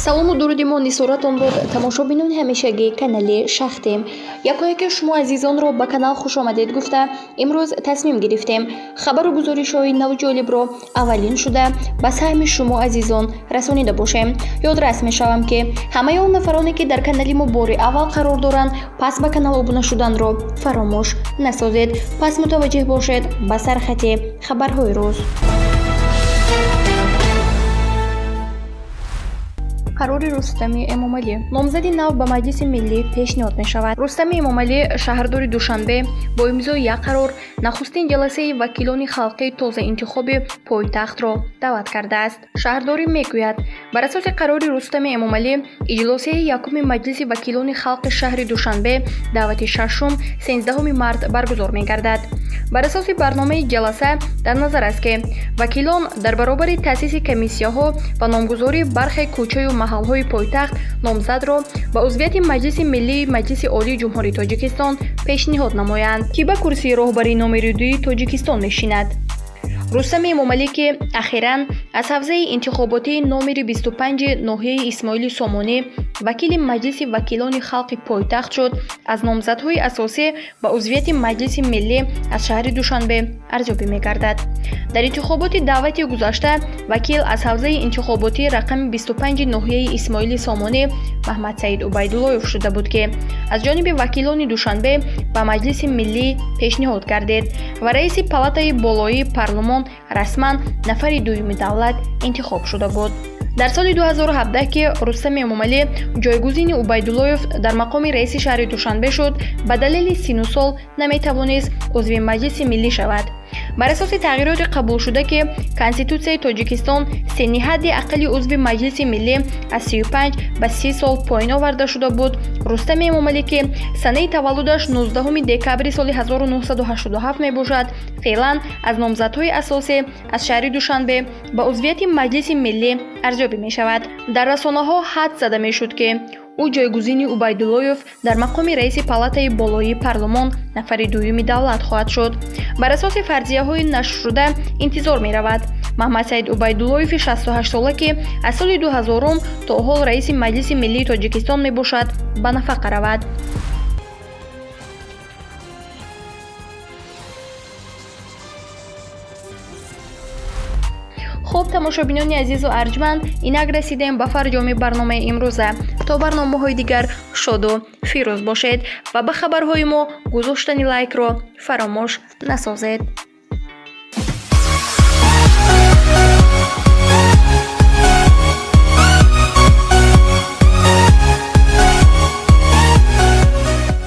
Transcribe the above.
Салому дуруди мо нисоратон бод, тамошобинони ҳамешагии канали Шахтем. Якояке шумо азизонро ба канал хушомадед гуфта, имрӯз тасмим гирифтем хабару гузоришҳои наву ҷолибро аввалин шуда ба саҳми шумо азизон расонида бошем. Ёдрас мешавам, ки ҳамаи он нафароне, ки дар канали мо бори аввал қарор доранд, пас ба канал обуна шуданро фаромӯш насозед. Пас мутаваҷҷеҳ бошед ба сархати хабарҳои рӯз. Қарори Рустами Эмомалӣ: номзади нав ба Маҷлиси Миллӣ пешниҳод мешавад. Рустами Эмомалӣ, шаҳрдори Душанбе, бо имзои як қарор нахустин ҷаласаи вакилони халқии тозаинтихоби пойтахтро даъват кардааст. Шаҳрдорӣ мегӯяд, бар асоси қарори Рустами Эмомалӣ иҷлосияи якуми Маҷлиси вакилони халқи шаҳри Душанбе даъвати шашум 13 март баргузор мегардад. Бар асоси барномаи ҷаласа дар назар аст, ки вакилон дар баробари таъсиси комиссияҳо ва номгузории бархе кӯчаю маҳалҳои пойтахт номзадро ба узвияти Маҷлиси Миллии Маҷлиси Олии Ҷумҳурии Тоҷикистон пешниҳод намоянд, ки ба курсии роҳбарии номери дуи Тоҷикистон мешинад. Рустами Эмомалӣ, ки ахиран аз ҳавзаи интихоботии номери 25 ноҳияи Исмоили Сомонӣ вакили Маҷлиси вакилони халқи пойтахт шуд, аз номзадҳои асосӣ ба узвияти Маҷлиси Миллӣ аз шаҳри Душанбе арзёбӣ мегардад. Дар интихоботи даъвати гузашта вакил аз ҳавзаи интихоботии рақами 25 ноҳияи Исмоили Сомонӣ Маҳмадсаид Убайдуллоев шуда буд, ки аз ҷониби вакилони Душанбе ба Маҷлиси Миллӣ пешниҳод гардид ва раиси палатаи болоии парлумон расман нафари дуюми давлат интихоб шуда буд. Дар соли 2017, ки Рустами Эмомалӣ ҷойгузини Убайдуллоев дар мақоми раиси шаҳри Душанбе шуд, ба далели сину сол наметавонист узви Маҷлиси Миллӣ шавад. Бар асоси тағйироти қабулшуда, ки Конститутсияи Тоҷикистон, синни ҳадди аққали узви Маҷлиси Миллӣ аз 35 ба 30 сол поён оварда шуда буд. Рустами Эмомалӣ, ки санаи таваллудаш 19 декабри соли 1987 мебошад, феълан аз номзадҳои асосӣ аз шаҳри Душанбе ба узвияти Маҷлиси Миллӣ арзёбӣ мешавад. Дар расонаҳо ҳад зада мешуд, ки ӯ ҷойгузини Убайдуллоев дар мақоми раиси палатаи болоии парлумон нафари дуюми давлат хоҳад шуд. Бар асоси фарзияҳои нашршуда интизор меравад, Маҳмадсаид Убайдуллоеви 68сола, ки аз соли 2000 то ҳол раиси Маҷлиси Миллии Тоҷикистон мебошад, ба нафақа равад. Хуб, тамошобинони азизу арҷманд, инак расидем ба фарҷоми барномаи имрӯза. То барномаҳои дигар шоду фирӯз бошед ва ба хабарҳои мо гузоштани лайкро фаромӯш насозед.